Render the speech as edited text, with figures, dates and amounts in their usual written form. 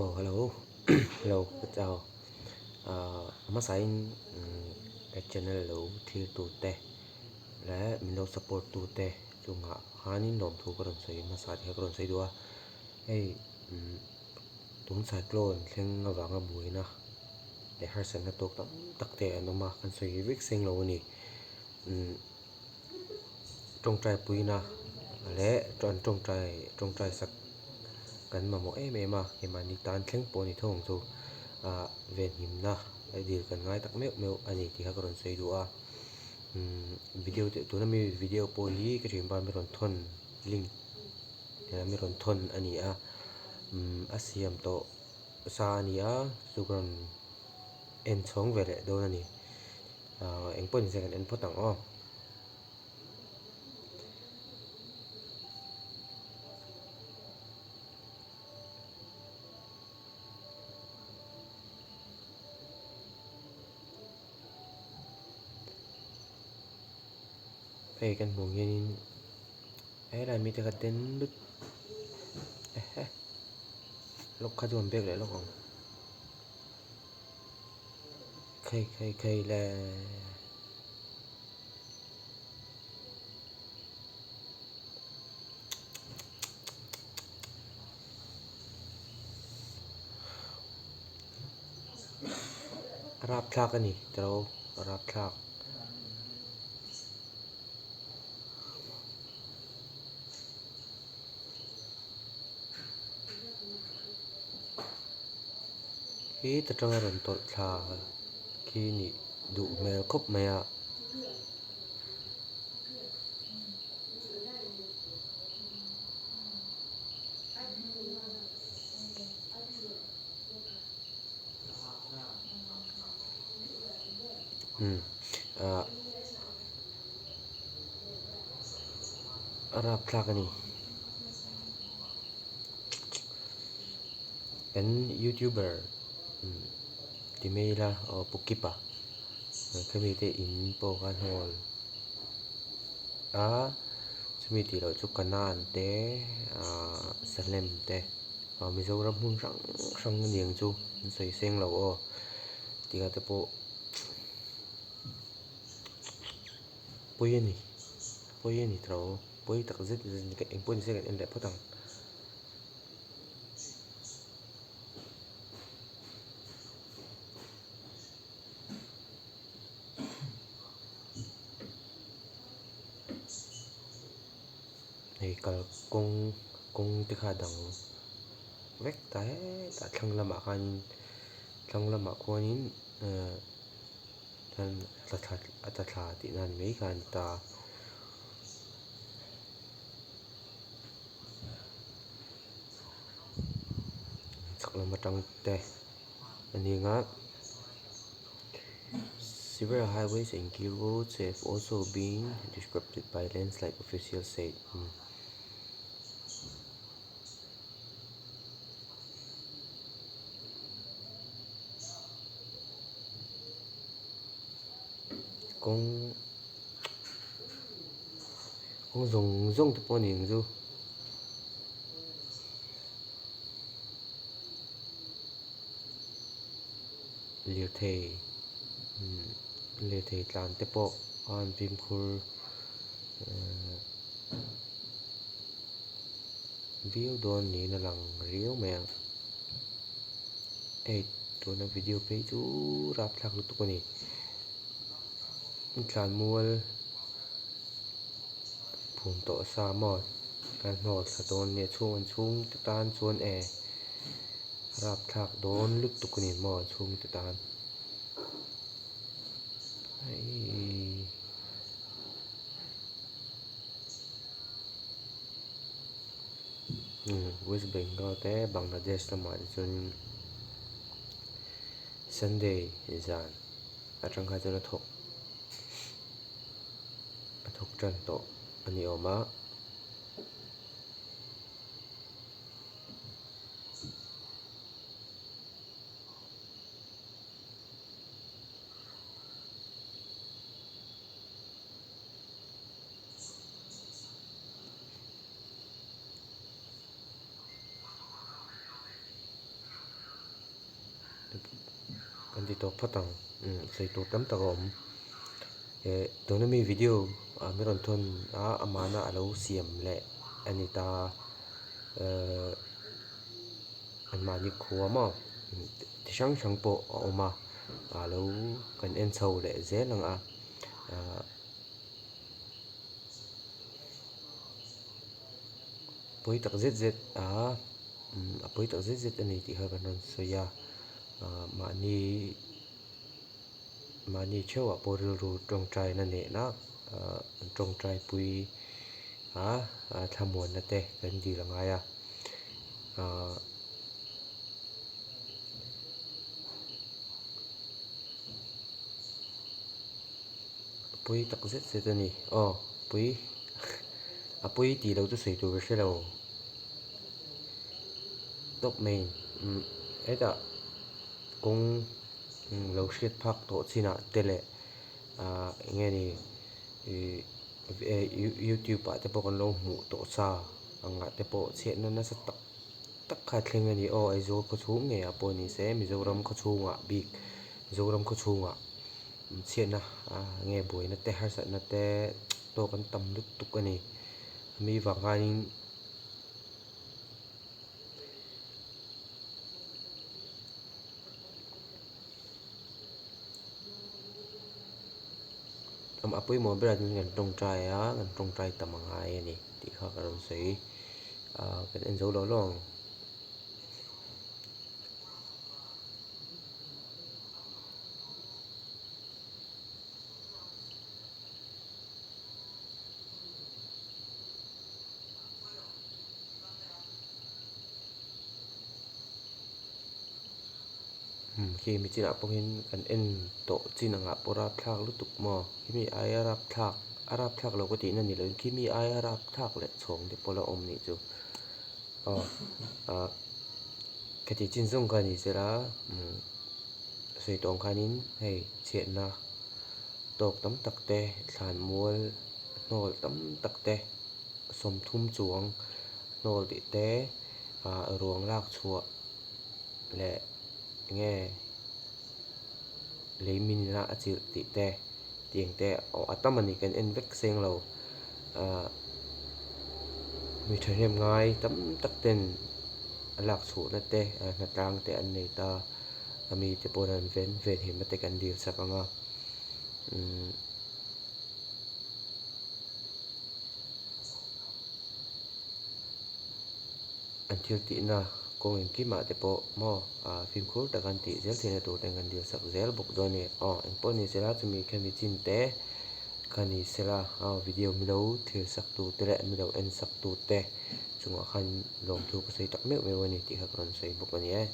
Aw hello hello ka chau ah hmasain ka channel lo thlir tute leh min lo support tute chungah khanin lawmthu ka rawn sawi hmasa tih kha ka rawn sawi duh a hei tun cyclone thleng avanga buaina leh harsatna tawk tam tak te an awm a kan sawi vek seng lo a ni tawngtai puina leh an tawngtai tawngtai sak kan mamawh em em a keimahni tan thleng pawh a ni tho ang chu ah venhimna dil kan ngai tak meuh meuh a ni tih kha ka rawn sawi duh a umm video te tuna mi video pawh hi ka thianpa mi rawn thawn link mi rawn thawn a ni a umm a siam tawh sa a ni a chu ka rawn en chhawng ve leh dawn a ni. Ahh eng pawh ni se kan en phawt ang aw. Hei kan hmuh hianin helai mite kha den lut ehe lawk kha chu an bek leh lawk ang. Khei khei khei le. Rapthlak a ni tiro rapthlak. Khi ta tanga rawn tawlh thla khi nih duh hmel khawp mai a. Umm ah a rapthlak a ni. Kan youtuber ti mai ila aw pu kipa khami te in pawh khan hawl a chumi tih loh chu kanan te ahh salem te aw mizoram hmun hrang hrang a ni ang chu an sawi seng lo aw tih ah te pawh pawi a ni pawi a ni tho pawi tak zet zet a ni engpawh ni se kan en leh phawt ang. Hei kalkawng kawng te kha a dang vek ta hetah thlang lamah khanin thlang lamah khuanin ehh a tla thla a tla thla tihna a ni mai kha a ni ta. Chhak lam atang te a ni ang a several highways and key roads have also been disrupted by landslide officials said. Kawng kawng zawng zawng te pawh a ni ang chu. Lirthei lirthei tlan te pawh a an fimkhur ehh viau dawn niin a lang riau mai a hei tuna video phei chu rapthlak lutuk a ni tlanmual phum tawh sa maw kan hnawt thla dawn nia chhung an chhung te tan chuan e rapthlak dawn lutuk a ni maw an chhung te tan heiii. West Bengal te Bangladesh lamah te chuanin Sunday zan atang kha chuan a thawk a thawk tan tawh a ni awm a. Kan ti tawp phawt ang. Sawi tur tam tak a awm. Tuna mi video ah min rawn thawn a amahna a lo siam leh a ni ta. Anmahni khua maw ti hrang hrang pawh a awm a. A lo kan en chho leh zel ang a. Pawi tak zet zet a a pawi tak zet zet a ni tih kha kan rawn sawi a mahni mahni theuhah pawh rilru tawngtaina nena an tawngtai pui a thlamuanna te kan dil a ngai a ahh. A pawi tak zet zet a ni. Aw, pawi a pawi tih loh chu sawi tur ka hre lo. Tawp mai umm hetah kawng lo hriat phak tawh chinah te leh ah eng nge ni ih youtube ah te pawh kan lo hmuh tawh sa angah te pawh chhiatna nasa tak tak kha thleng a ni. Aw Aizawl khawchhung ngeiah pawh ni se Mizoram khawchhungah bik Mizoram khawchhungah. Chhiatna nge buaina te harsatna te tawk an tam lutuk a ni. Mi vang khanin a pawimawh berah chuan kan tawngtai a, kan tawngtai tam a ngai a ni tih kha ka rawn sawi. Kan en zo lo lo ang. Khi mi chinah pawh hian kan en tawh chin angah pawh rapthlak lutuk maw khimi aia rapthlak a rapthlak lo ka tihna ni loin khimi aia rapthlak leh chhawng te pawh la awm nih chu aw ah. Khati chin zawng kha ni sela sawi tawh ang khanin hei chhiatna tawk tam tak te thlanmual hnawl tam tak te 30 chuang hnawl tih te ah ruang lak chhuah leh enge lei min ina a chilh tih te tiang te a tam a ni kan en vek seng lo ah mi thahnem ngai tam tak ten a lak chhuahna te hnatlang te an nei ta a mi te pawh an ven venhimna te kan dil sak ang a umm. An thil tihna kawng engkimah te pawh maw fimkhur taka an tih zel theihna tur ten kan dil sak zel bawk dawn a ni. Aw engpawh ni sela chumi kha mi chin te kha ni sela aw video milo thlir sak tu te leh milo en sak tu te chungah khan lawmthu ka sawi tak meuh meuh a ni tih kha ka rawn sawi bawk a ni e.